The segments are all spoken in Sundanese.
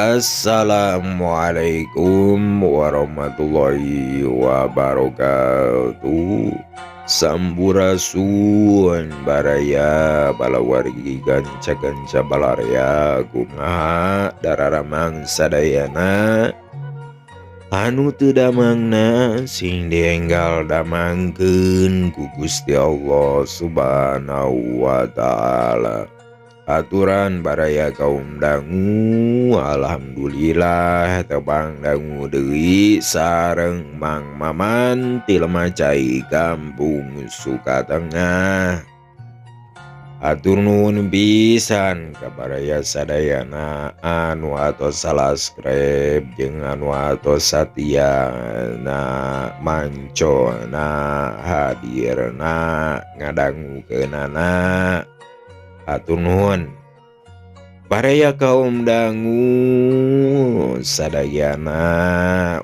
Assalamualaikum warahmatullahi wabarakatuh. Sampurasun baraya balawargi ganca-ganca balarea kumaha dararamang sadayana anu teu damangna sing dienggal damangkeun ku Gusti Allah Subhanahu wa taala. Aturan baraya kaum dangu, alhamdulillah tebang dangu deui sareng Mang Maman ti Lemah Cai Kampung Sukatengah. Atur nuhun pisan ka baraya sadayana anu atos subscribe jeung anu atos satia na mancona hadirna ngadangukeunana. Hatur nuhun baraya kaum dangu sadayana,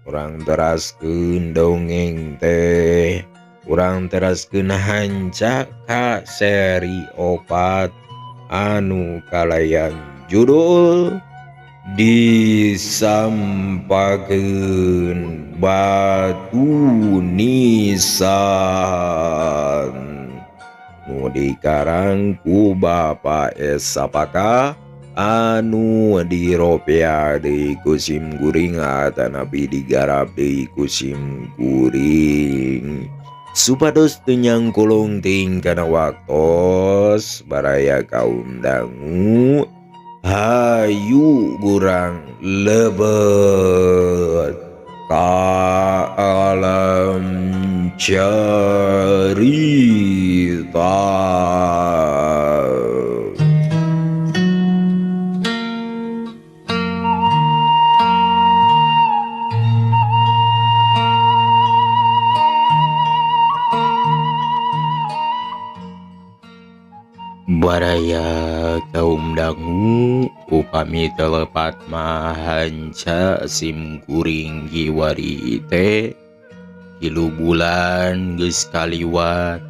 urang teraskeun dongeng teh, urang teraskeun hanca ka seri 4 anu kalayan judul Disampakeun Batu Nisan nu dikarang ku Bapak Esapaka anu diropea deui ku sim kuring atanapi digarap deui ku sim kuring supados teu nyangkulung teuing kana waktos. Baraya kaum dangu, hayu urang lebet ka alam carita. Baraya kaum dangu, upami teu lepat mah hanca sim kuring kiwari teh 3 bulan geus kaliwat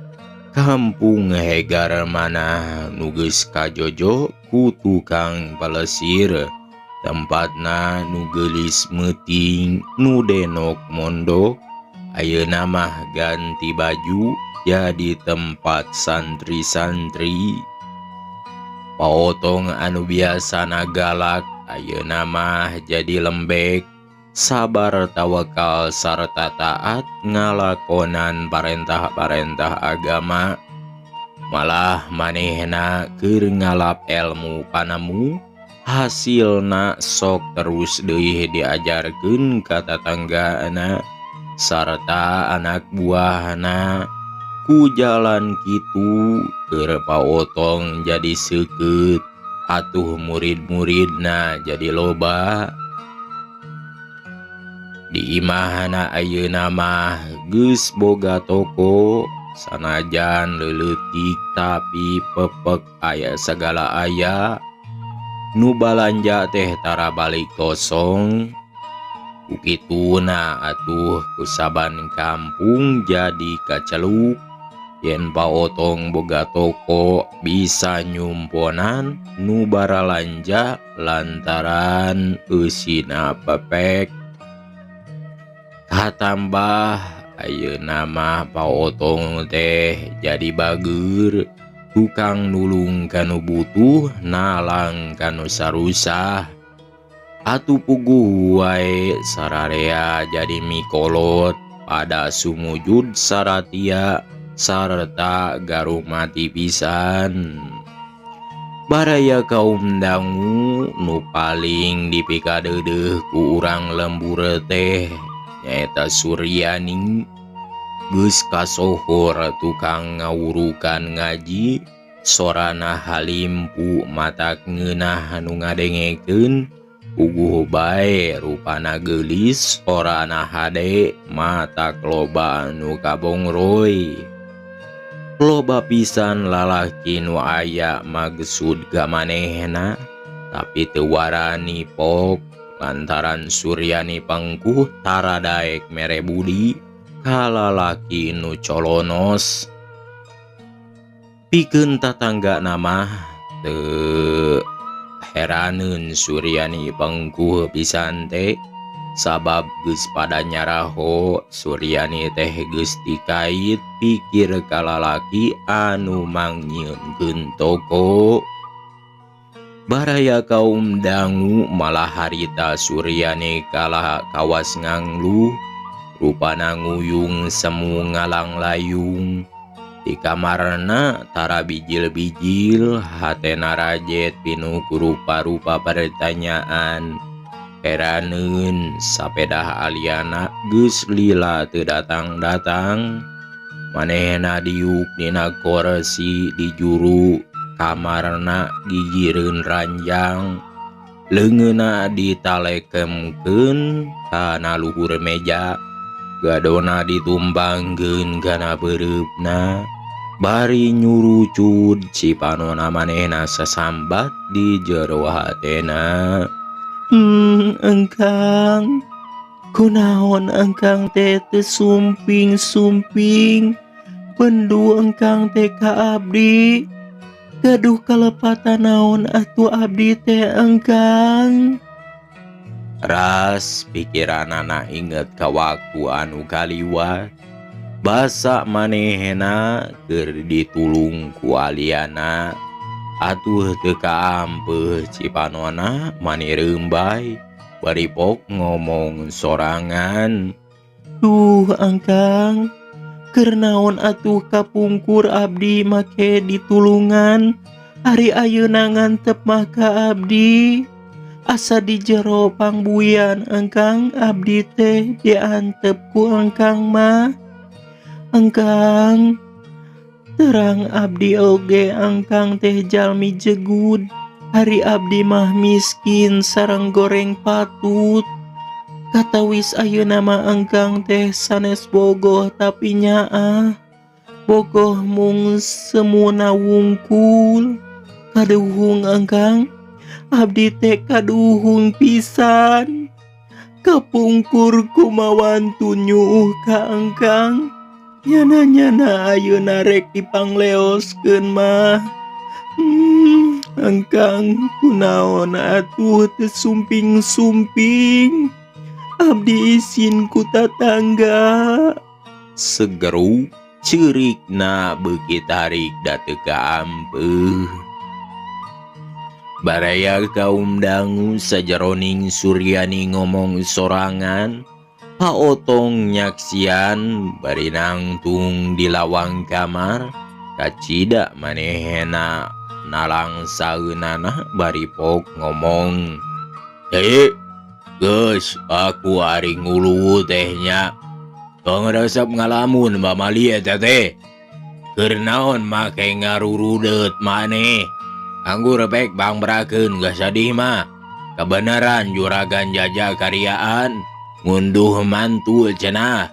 kampung Hegar manah nu geus kajojo ku tukang palesir, tempatna nu geulis meuting nu denok mondok ayeuna mah ganti baju jadi tempat santri-santri. Paotong anu biasana galak ayeuna mah jadi lembek, sabar tawakal sarta taat ngalakonan parentah-parentah agama. Malah manehna keur ngalap elmu panemu hasilna sok terus deui diajarkeun ka tatanggana sarta anak buahna. Ku jalan kitu keur paotong jadi seukeut, atuh murid-muridna jadi loba. Di imahna ayeuna mah geus boga toko, sanajan leuletik tapi pepek aya sagala aya. Nu balanja teh tara balik kosong. Ku kituna atuh kusaban kampung jadi kaceluk. Yen paotong boga toko bisa nyumponan nu baralanja lantaran eusina pepek. Katambah ayeuna mah paotong teh jadi bageur, tukang nulung kanu butuh, nalang kanu sarusah. Atuh puguh wae sararea jadi mikolot pada sumujud saratia sarta garumati pisan. Baraya kaum dangu, nu paling dipikadeudeuh ku urang lembur teh nyaeta Suryani. Geus kasohor tukang ngawurukan ngaji, sorana halimpu matak ngeunah nu ngadengekeun. Puguh bae rupana geulis, sorana hade matak loba nu kabongroy. Loba pisan lalaki nu aya maksud ka manehna, tapi teu warani pok lantaran Suryani pangkuh tara daek mere budi ka lalaki nu colonos. Pikeun tatangga mah teu Heraneun Suryani pengkuh pisan teh sabab geus pada nyaraho Suryani teh geus dikait pikir ka lalaki anu mangnyieunkeun toko. Baraya kaum dangu malah harita Suryani kalah kawas ngangluh rupana nguyung semu ngalanglayung di kamarna tara bijil-bijil hatena rajet pinuh ku rupa-rupa pertanyaan. Heraneun sapedah Aliana geus lila teu datang-datang manehna diuk dina korsi di juru kamarna gigireun ranjang leungeunna ditalekemkeun kana luhur meja gadona ditumbangkeun kana beureupna bari nyurucud cipanona manehna sasambat di jero hatena. Engkang kunaon engkang teh teu sumping-sumping bendu engkang teh ka abdi gaduh kalepatan naon atuh abdi teh engkang. Ras pikiranana inget ka waktu anu kaliwat basa manehna keur ditulung ku Aliana atuh teu kaampeuh cipanona mani reumbay bari pok ngomong sorangan. Duh engkang keur naon atuh kapungkur abdi make ditulungan ari ayeuna ngantep mah ka abdi asa di jero pangbuian engkang abdi teh diantep ku engkang mah. Engkang terang abdi oge engkang teh jalmi jegud ari abdi mah miskin sareng goreng patut katawis ayeuna mah engkang teh sanes bogoh tapi nyaah bogoh mung semuna wungkul kaduhung engkang abdi teh kaduhung pisan kapungkur kumawantun nyuuh ka engkang nyana-nyana ayeuna rek dipangleoskeun mah. Engkang kunaon atuh teu sumping-sumping abdi isin ku tatangga. Segeru ceurikna beuki tarik da teu kaampeuh. Baraya kaum dangu sajeroning Suryani ngomong sorangan Pa Otong nyaksian bari nangtung di lawang kamar kacida manehna nalang saeunana bari pok ngomong. Geus aku ari ngulu teh nya tong resep ngalamun bamali eta teh keur naon make ngarurudeut maneh anggur pek bangbrakeun geus sadih mah kebenaran juragan jajah karyaan ngunduh mantu cenah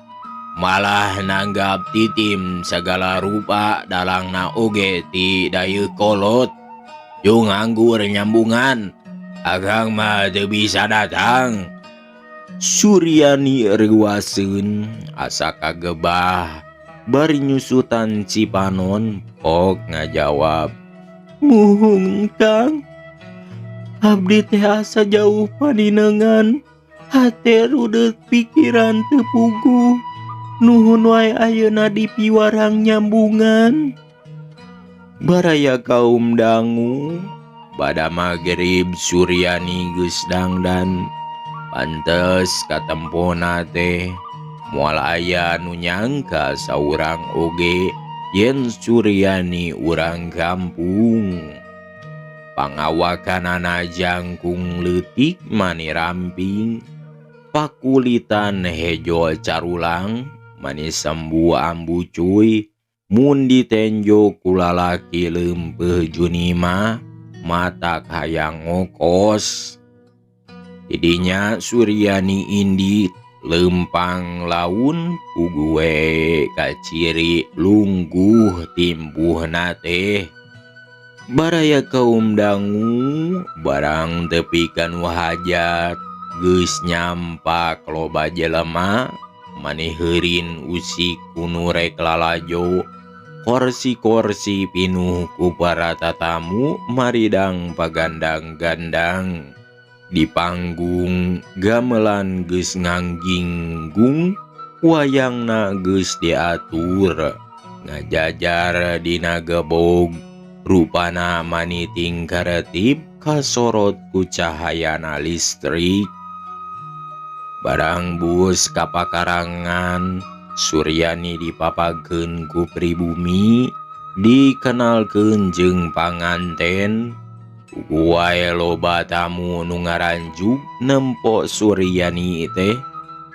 malah nanggap titim segala rupa dalangna oge ti Dayeuhkolot jeung anggur nyambungan akang mah teu bisa datang. Suryani reuaseun asa kagebah bari nyusutan cipanon pok ngajawab. Muhung kang abdi teh asa jauh paninengan hate rudeut pikiran teu puguh nuhun wae ayeuna dipiwarang nyambungan. Baraya kaum dangu bada magrib Suryani geus dangdan pantes katempona teh moal aya nu nyangka saurang oge yen Suryani urang kampung. Pangawakanana jangkung leutik mani ramping pakulitan hejo carulang mani sembu ambu cuy mun ditenjo ku lalaki leumpeuh junima mata hayang ngokos. Tidinya Suryani indit lempang laun puguh we kaciri lungguh timbuhna teh. Baraya kaum dangu barang tepi kanu hajat geus nyampak loba jelema mani heurin usik ku nu rek lalajo Korsi-korsi pinuh ku para tatamu maridang pagandang-gandang. Di panggung gamelan geus ngangginggung, wayangna geus diatur ngajajar dina gebog. Rupana maniting karetip kasorot ku cahayana listrik. Barang bus ka pakarangan, Suryani dipapageun ku pribumi, dikenalkeun jeung panganten. Puguh wae loba tamu nu ngaranjug nempo Suryani teh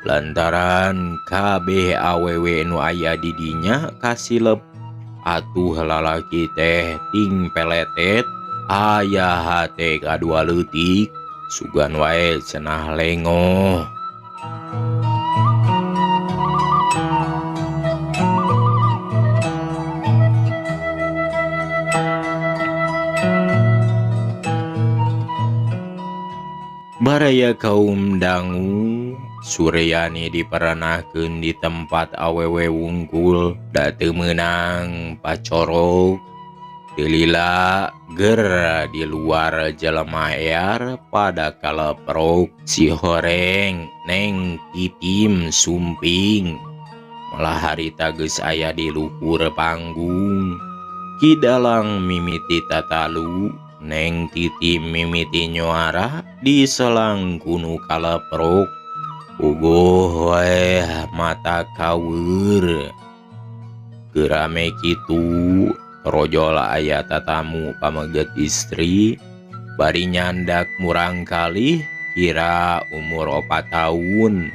lantaran kabeh awewe nu aya di dinya kasilep. Atuh lalaki teh ting peletet aya hate kadua leutik sugan wae cenah lengoh. Baraya kaum dangu, Suryani diperanahkeun di tempat awewe wungkul, da teu meunang pacorok. Teu lila ger di luar jelema ear pada kaleprok. Si horeng Neng Titim sumping, malah harita geus aya di luhur panggung. Ki Dalang mimiti tatalu, Neng Titim mimiti nyoara diselang kunu kaleprok. Puguh wae mata kaweur. Keur rame kitu, rojol aya tatamu pameget istri, bari nyandak murang kalih kira umur 4 tahun.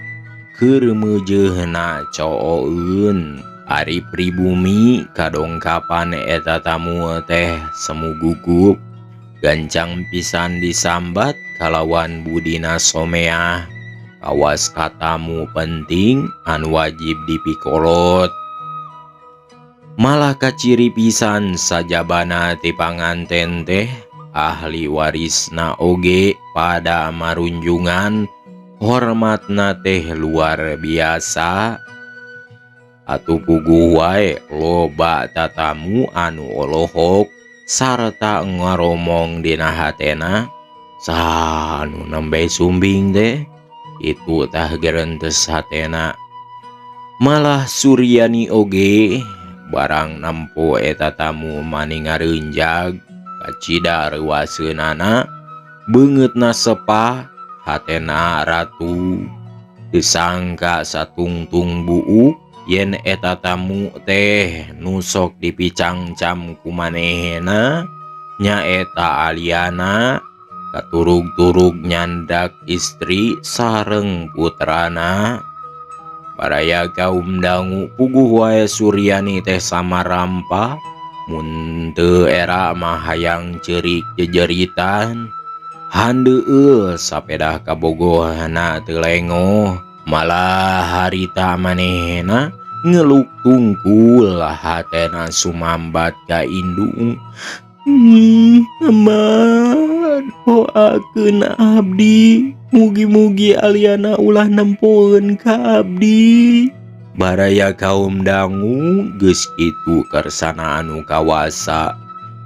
Keur meujeuhna cooeun. Ari pribumi kadongkapan eta tamu teh semu gugup. Gancang pisan disambat kalawan budina someah. Kawas katamu penting anu wajib dipikolot. Malah kaciri pisan sajabana ti panganten teh ahli warisna oge pada marunjungan, hormatna teh luar biasa. Atuh puguh wae loba tatamu anu olohok sarta ngaromong dina hatena, saha anu nembe sumbing teh itu tah gerentes hatena. Malah Suryani oge barang nempo eta tamu mani ngareunjag kacida reuaseunana, beungeutna sepah, hatena ratu. Disangka satungtung buuk yen eta tamu teh nu sok dipicangcam ku manehna nyaeta Aliana. Katurug-turug nyandak istri sareng putrana. Baraya kaum dangu puguh wae Suryani teh samarampa, mun teu era mah hayang ceurik jejeritan. Handeueul sapedah kabogohna teu lengoh, malah harita manehna ngeluk tungkul hatena sumambat ka indung. Aman, doakeun abdi, mugi-mugi Aliana ulah nempoeun ka abdi. Baraya kaum dangu geus kitu kersana anu kawasa.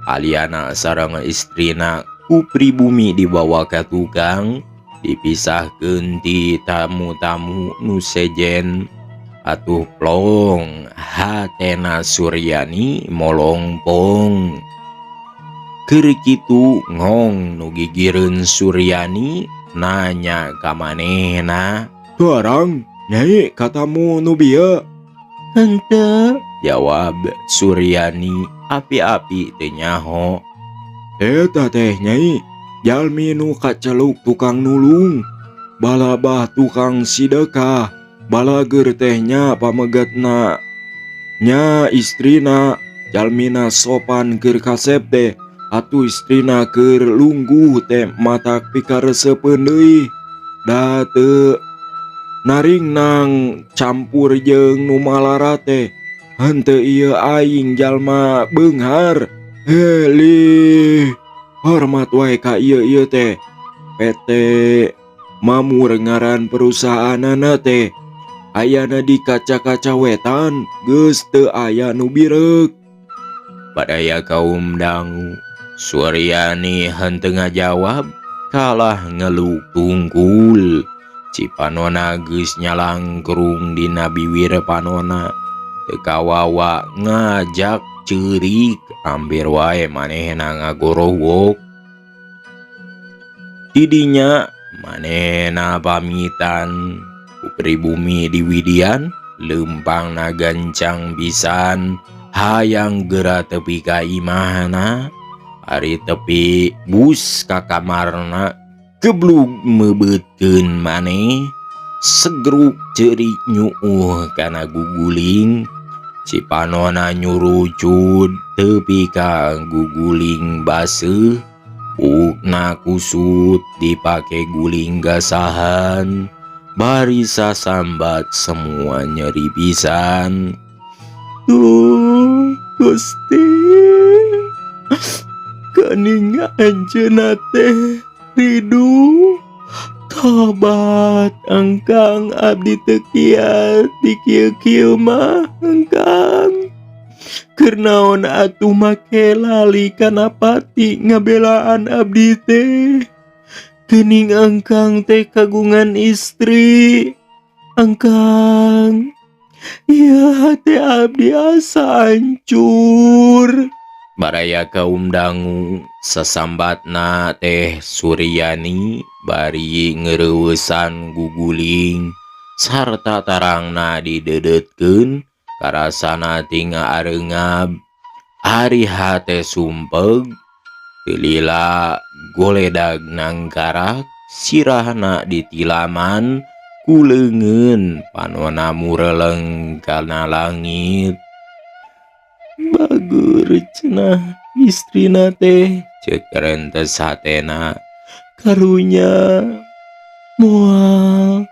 Aliana sareng istrina ku pribumi dibawa ka tukang, dipisahkeun ti tamu-tamu nu sejen. Atuh plong hatena Suryani molongpong. Keur kitu ngong nu gigireun Suryani nanya ka manehna, Tuarang, nyai katamu nu bieu? Henteu, jawab Suryani api-api teu nyaho. Eta teh nyai, jalmi nu kaceluk tukang nulung, balabah tukang sidekah, balager teh nya pamegetna, nya istrina, jalmina sopan keur kasep teh, atuh istrina keur lungguh teh matak pikaresepeun deui. Da teu naringnang campur jeung nu malara teh, henteu ieu aing jalma beunghar. Helih, hormat wae ka ieu ieu teh. PT Mamur ngaran perusahaanana teh. Ayana di kaca-kaca wetan, geus teu aya nu bireuk. Baraya kaum dangu Suryani henteu ngajawab kalah ngeluk tungkul. Cipanona geus nyalangkrung dina biwir panona teu kawawa ngajak ceurik hampir wae manehna ngagorowok. Tidinya manehna pamitan ku pribumi di Widian leumpangna gancang pisan hayang geura tepi ka imahna. Ari tepi bus ka kamarna geblug meubeutkeun maneh segruk ceurik nyuuh kana guguling. Cipanona nyurucud tepi ka guguling baseuh buukna kusut dipake guling gasahan bari sasambat semua nyeri pisan. Duh Gusti, geuning anjeunna teh ridu. Tobat engkang abdi teu kiat di kieu-kieu mah engkang. Keur naon atuh make lali kana pati ngabelaan abdi teh. Geuning engkang teh kagungan istri. Engkang, ieu hate abdi asa hancur. Baraya kaum dangu sasambatna teh Suryani bari ngereueusan guguling sarta tarangna dideudetkeun karasana tinga areungab. Ari hate sumpeg teu lila goledag nangkarak sirahna ditilaman ku leungeun panona mureleng kana langit. Bager cenah istrina teh ceuk rentes hatena. Karunya moal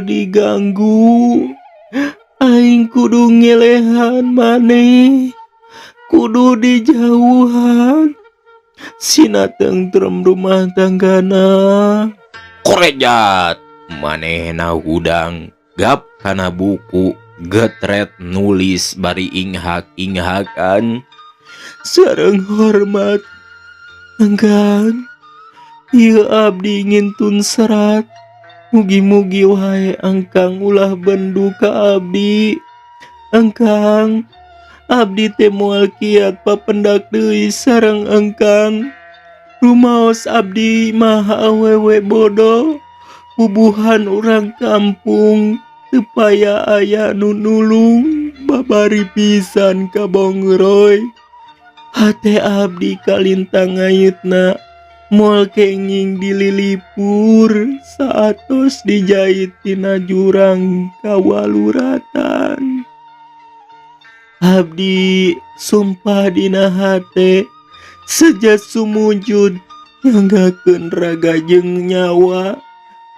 diganggu. Aing kudu ngelehan maneh, kudu dijauhan. Sina tentrem rumah tanggana. Korejat manehna hudang gap kana buku getret nulis bari inghak-inghakan. Sareng hormat engkang, ieu abdi ngintun serat. Mugi-mugi wae engkang ulah bendu ka abdi. Engkang, abdi teh moal kiat papendak deui sareng engkang. Rumaos abdi mah awewe bodoh, bubuhan urang kampung teu paya aya nu nulung babari pisan ka Bongroy. Hate abdi kalintang ngayitna moal kenging dililipur saatos dijait tina jurang kawaluratan. Abdi sumpah dina hate seja sumujud nyanggakeun raga jeung nyawa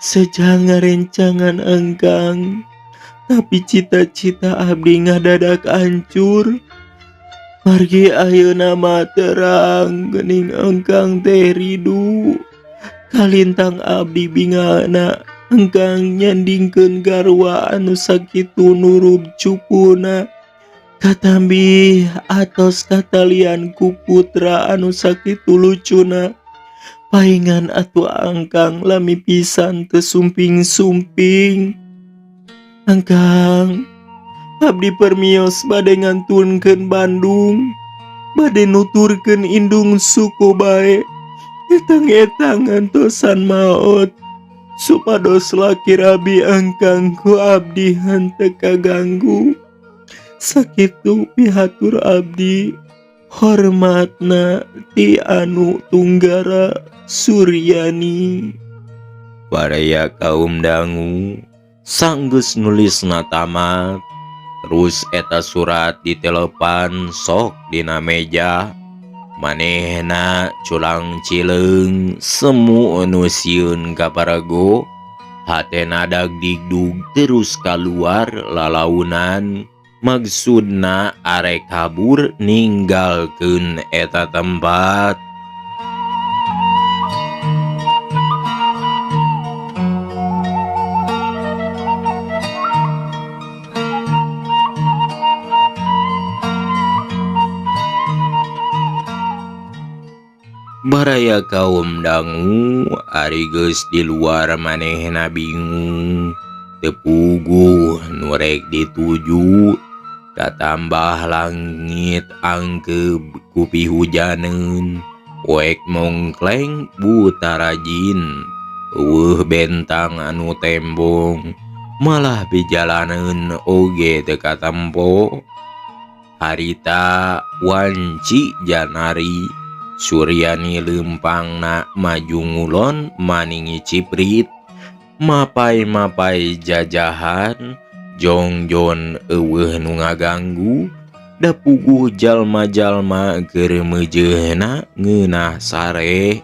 seja ngarencangan engkang. Tapi cita-cita abdi ngadadak hancur. Margi ayeuna mah terang geuning engkang teh ridu. Kalintang abdi bingana engkang nyandingkeun garwa anu sakitu nurub cukuna. Katambi atos katalian ku putra anu sakitu lucuna. Paingan atuh angkang lami pisan teu sumping-sumping. Angkang, abdi permios bade ngantunkeun Bandung, bade nuturkeun indung suku bae. Etang-etang ngantosan maot, supados laki rabi angkang ku abdi henteu kaganggu. Sakitu pihatur abdi, hormatna ti anu Tunggara Suryani. Baraya kaum dangu sanggeus nulisna tamat. Terus eta surat ditelepan sok dina meja. Manehna culang cileung semu anu sieun ka parago. Hatena dagdigdug terus kaluar lalaunan. Maksudna arek kabur ninggalkeun eta tempat. Baraya kaum dangu ari geus di luar manehna bingung teu puguh nu rek dituju katambah langit angkeub ku pihujaneun poek mongkleng buta rajin eueuh bentang anu tembong malah pijalaneun oge teu katempo. Harita wanci Janari Suryani leumpangna maju ngulon maningi ciprit mapai-mapai jajahan jongjon eueuh nu ngaganggu da puguh jalma-jalma keur meujeuna ngeunah sare.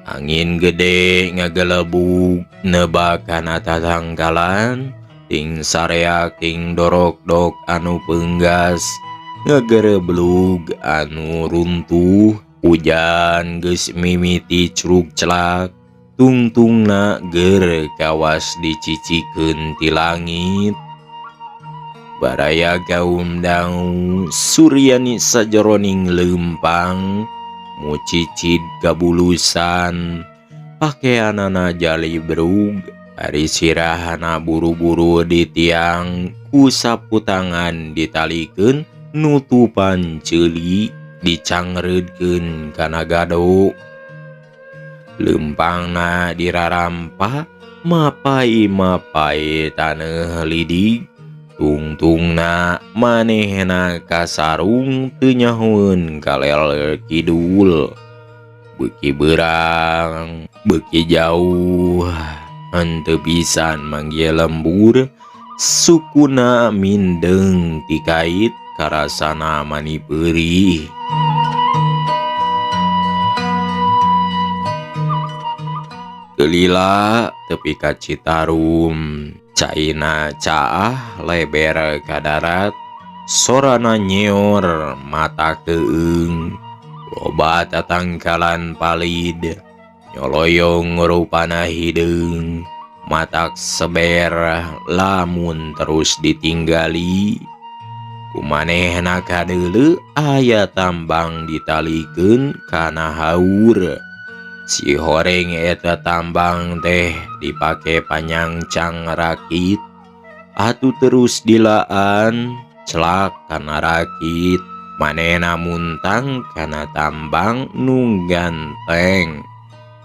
Angin gede ngagelebug nebak kana tatangkalan ting sarea ting dorokdok anu peunggas ngagereblug anu runtuh. Hujan geus mimiti crug celak tungtungna ger kawas dicicikeun ti langit. Baraya kaum dangu Suryani sajeroning leumpang mucicid kabulusan pakeanana jalibrug ari sirahana buru-buru di tiang ku sapu tangan ditalikeun nutupan ceuli dicangreudkeun kana gado. Leumpangna dirarampa mapai-mapai taneuh lidig tungtungna manehna kasarung teu nyahoeun kalel kidul. Beuki beurang beuki jauh henteu pisan manggih lembur sukuna mindeng tikait karasana mani peurih. Lila tepi ka Citarum caina caah leber ka darat sorana nyeor mata keung loba tatangkalan palid nyoloyong rupana hideung matak seber lamun terus ditinggali. Kumanehna kadeuleu aya tambang ditalikeun kana haur. Si horeng eta tambang teh dipake panyangcang rakit atuh terus dilaan celak kana rakit manehna muntang kana tambang nu ganteng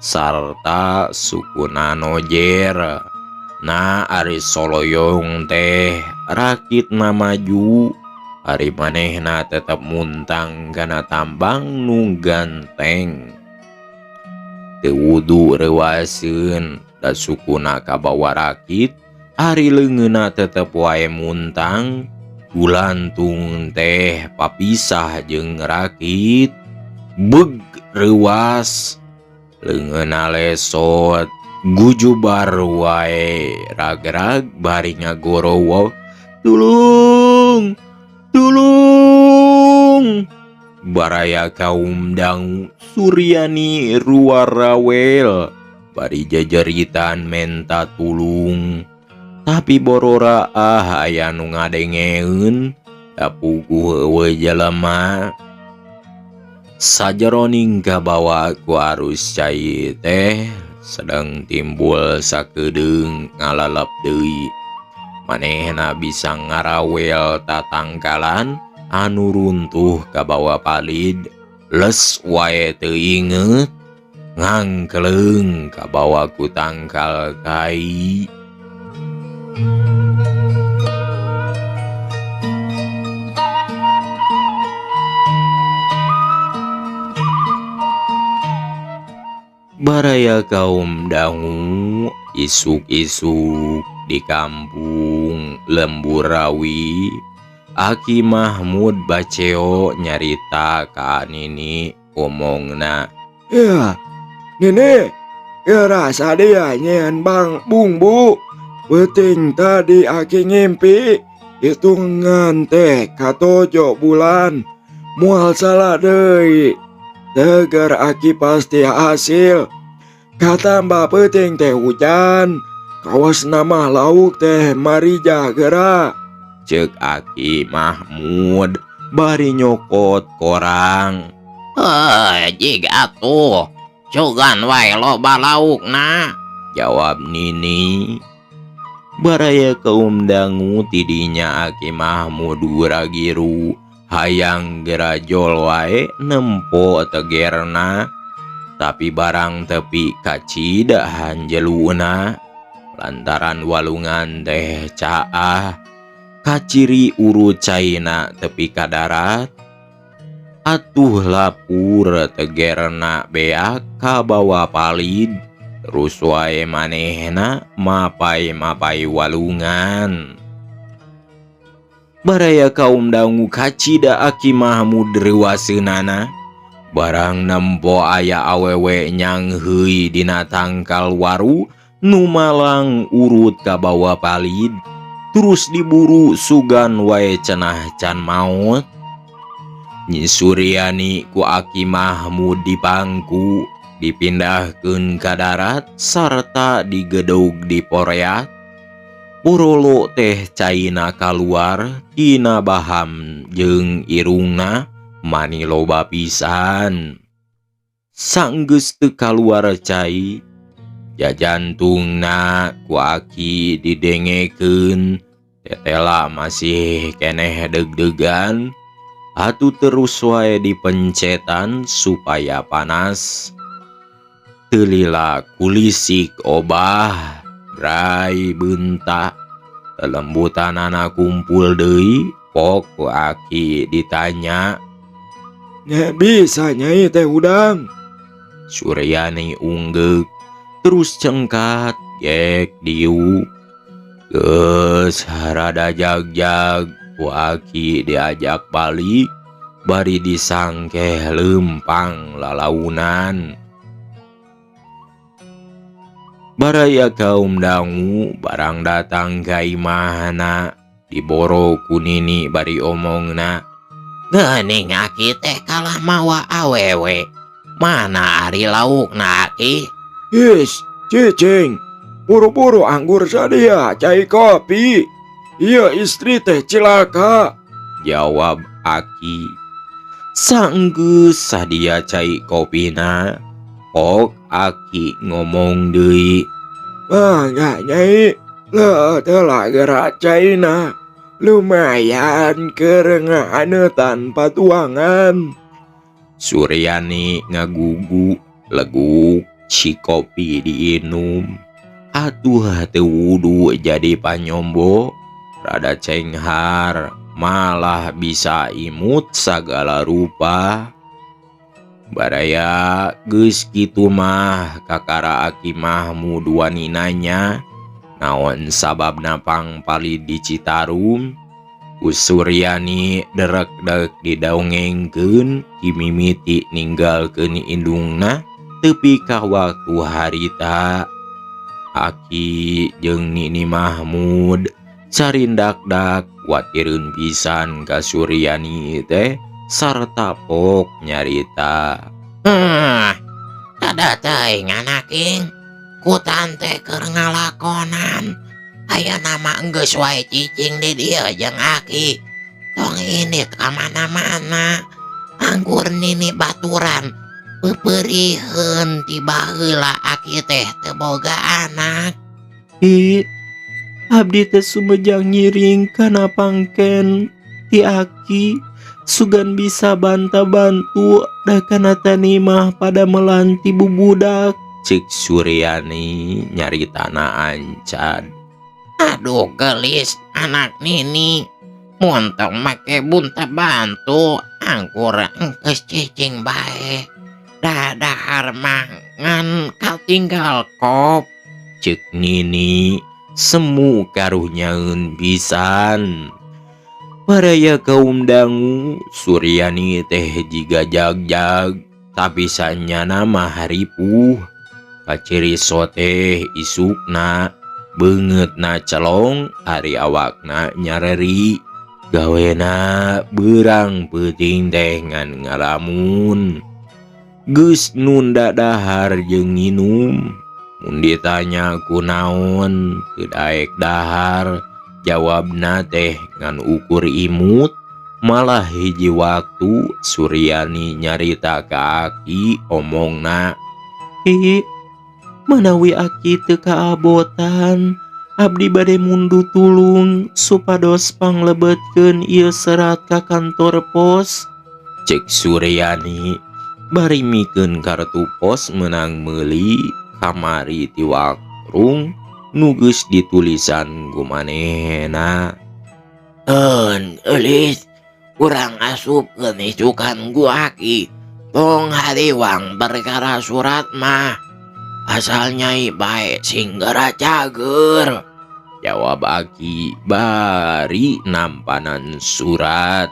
sarta sukuna nojer. Nah ari soloyong teh rakitna maju ari manehna tetep muntang kana tambang nu ganteng. Teu wudu reuaseun da sukuna kabawa rakit ari leungeunna tetep wae muntang gulantung teh papisah jeung rakit beug reuas leungeunna lesot gujubar wae ragrag bari ngagorowo tulung tulung. Baraya kaum dangu Suryani ruarawel bari jejeritan menta tulung tapi borora ah aya nu ngadengeun da puguh eueuh jelema. Sajeroning kabawa ku arus cai teh sedang timbul sakedeung ngalalap deui manehna bisa ngarawel tatangkalan anu runtuh kabawa palid les wae teu inget ngangkleung kabawa ku tangkal kai. Baraya kaum dangu isuk-isuk di kampung Lemburawi Aki Mahmud baceo nyarita ka Nini omongna. Ya, Nini, ya rasa dia nyeun bang bungbu. Beuting tadi aki ngimpi hitungan teh katojo bulan. Moal salah deui. Tegar aki pasti hasil. Katambah peuting teh hujan. Kawas nama lauk teh marija geura. Ceuk Aki Mahmud bari nyokot korang. Heuh, jig atuh. Sugan wae loba laukna. Jawab Nini. Baraya kaum dangu, tidinya Aki Mahmud gura-giru hayang gerajol wae nempo tegerna, tapi barang tepi kacida hanjeluna lantaran walungan teh caah, kaciri urut caina tepi ka darat. Atuh lapur tegerna beak kabawa palid, terus wae manehna mapai-mapai walungan. Baraya kaum dangu, kacida Aki Mahmud reuwaseunana barang nempo aya awewe nyangheui dina tangkal waru nu malang urut kabawa palid, terus diburu sugan wae cenah can maot. Nyi Suryani ku Aki Mahmud dipangku, dipindahkeun ka darat sarta digedog diporeat. Purolo teh caina kaluar tina baham jeung irungna mani loba pisan. Sanggeus teu kaluar cai, jajantungna ku Aki didengekeun, tetela masih keneh deg-degan. Atuh terus wae dipencetan supaya panas. Teu lila kulisik obah, bray beunta. Lelembutanana kumpul deui, pok ku Aki ditanya. Nya bisa Nyai teh hudang. Suryani unggeuk terus cengkat gek diuk. Geus rada jagjag, ku Aki diajak balik bari disangkeh lempang lalaunan. Baraya kaum dangu, barang datang ka imahna diboro ku Nini bari omongna. Geuning Aki teh kalah mawa awewe. Mana ari laukna, Aki? Is, cicing. Buru-buru anggur sadia cai kopi. Iya istri teh cilaka. Jawab Aki. Sanggeus sadia cai kopina, pok Aki ngomong deui. Mangga Nyai, leuteula geura caina. Lumayan kerengahan tanpa tuangan. Suryani ngagugu leguk, si kopi diinum. Atuh teu wudu jadi panyombo, rada cenghar, malah bisa imut sagala rupa. Baraya, geus kitu mah kakara Aki Mahmud wani nanya naon sababna pangpalid di Citarum. Ku Suryani derek-derek didongengkeun kimimiti ninggalkeun indungna tepi ka waktu harita. Aki jeung Nini Mahmud carindakdak kuatireun pisan ka Suryani teh sarta pok nyarita. Kada teuing anak ing. Ku tante keur ngalakonan. Ayeuna mah geus wae cicing di dieu jeung Aki. Tong ini ka mana-mana. Anggur Nini baturan peupeuriheun ti baheula Aki teh teu boga anak. Ih, abdi teh sumejang ngiring kana pangken ti Aki sugan bisa banta-bantu da kana tani mah pada melanti bubudak. Cek Suryani nyaritana ancan. Aduh, gelis anak Nini. Mun tong make bunta bantu, anggur engkeus cicing bae. Dadahar mah ngan katinggal kop. Cek Nini semu karunyaeun pisan. Baraya kaum dangu, Suryani teh jiga jagjag, tapi sanyana mah ripuh. Kaciri teh isukna beungeutna celong, ari awakna nyareri. Gawena beurang peuting teh ngan ngalamun. Geus nunda dahar jeung nginum. Mun ditanya kunaon teu daek dahar, jawabna teh ngan ukur imut. Malah hiji waktu Suryani nyarita ka Aki, omongna, "Ki, manawi Aki teu kaabotan, abdi bade mundut tulung supados panglebetkeun ieu serat ka kantor pos." Cek Suryani bari mikeun kartu pos menang meuli kamari ti warung nu geus ditulisan ku manehna. Eun, Eulis, urang asupkeun isukan ku Aki. Tong hariwang perkara surat mah. Asal Nyai bae sing geura cager. Jawab Aki bari nampanan surat.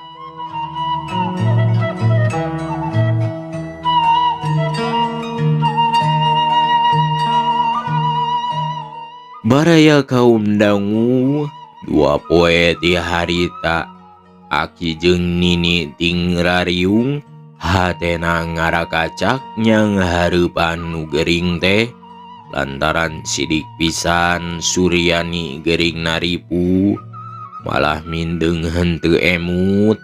Baraya kaum dangu, 2 poe ti harita Aki jeung Nini ting rariung, hatena ngarakacak nyanghareupan nu gering teh lantaran sidik pisan Suryani gering naripu, malah mindeng henteu emut.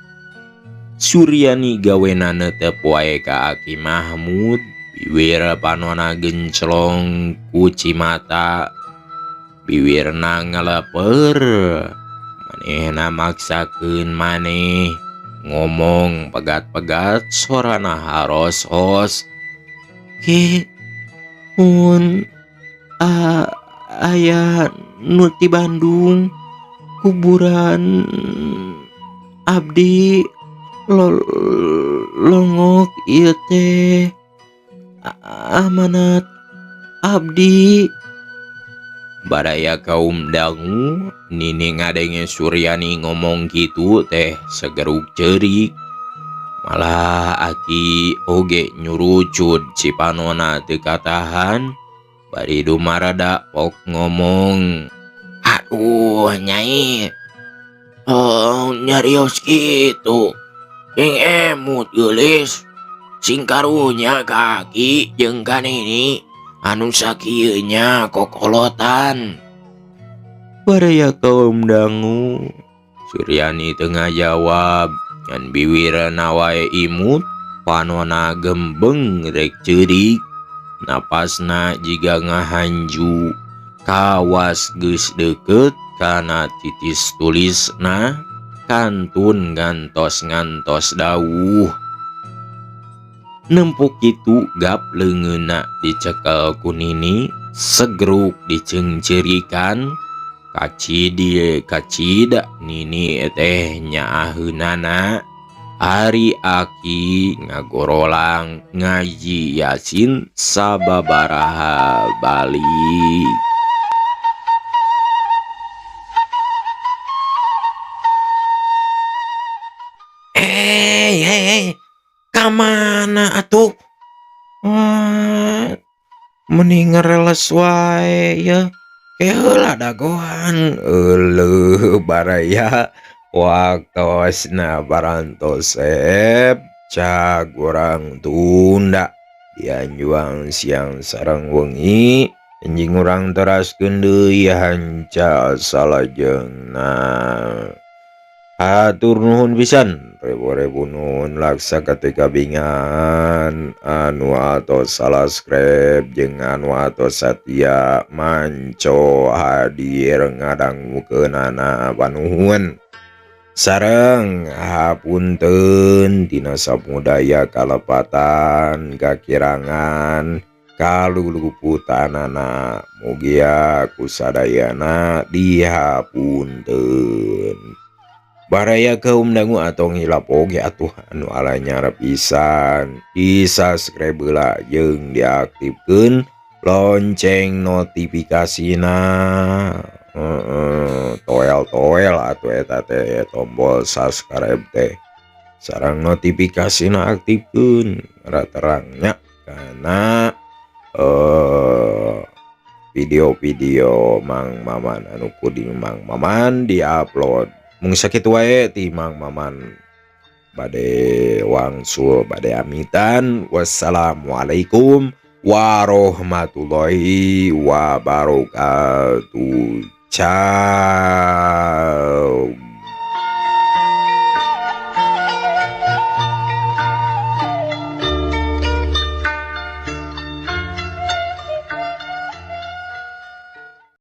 Suryani gawena netep wae ka Aki Mahmud, biwir panona genclong ku cimata, biwirna ngaleper. Manehna maksakeun maneh ngomong pegat-pegat, sorana haros-hos. "Ki, mun aya nu ti Bandung, kuburan abdi longok, ieu teh amanat abdi." Baraya kaum dangu, Nini ngadenge Suryani ngomong kitu teh segeruk ceurik. Malah Aki oge nyurucud cipanona teu katahan bari dumarada pok ngomong. "Aduh, Nyai. Oh, nyarios kitu. Sing emut, geulis. Sing karunya ka Aki jeung ka Nini anu sakieu nya kokolotan." Baraya kaum dangu, Suryani teu ngajawab, ngan biwirna wae imut, panona gembeng rek ceurik, napasna jiga ngahanju, kawas geus deukeut kana titis tulisna, kantun ngantos-ngantos dawuh. Nempo kitu gap leungeunna dicekel ku Nini, segruk diceungceurikan, kacid kacida Nini teh nyaaheunana. Ari Aki ngagorolang ngaji Yasin sababaraha balik. Eh, hei, hei, kamana atuh? Wah, meni ngereles wae ya. Ke heula dagoan. Euleuh baraya, waktosna parantos sep, cag urang tunda dianjuang siang sareng wengi, enjing urang teraskeun deui hanca salajengna. Hatur nuhun pisan, ribu-ribu nuhun laksa ketika bingan anu atos subscribe jeung anu atos satia manco hadir ngadangukeunana, panuhun. Sareng hapunten tina samudaya kalepatan, kakirangan, kaluluputanana, mugia kusadayana dihapunten. Baraya kaum dangu, atong hilap oge atuh anu alanyar pisan di subscribe heula jeung diaktifkeun lonceng notifikasina. Heeh, toel-toel atuh eta teh tombol subscribe teh sareng notifikasina aktifkeun terangnya karena video-video Mang Maman anu kudu Mang Maman diupload. Mung sakitu wae ti Mang Maman, bade wangsul, bade amitan. Wassalamualaikum warahmatullahi wabarakatuh. Ciao.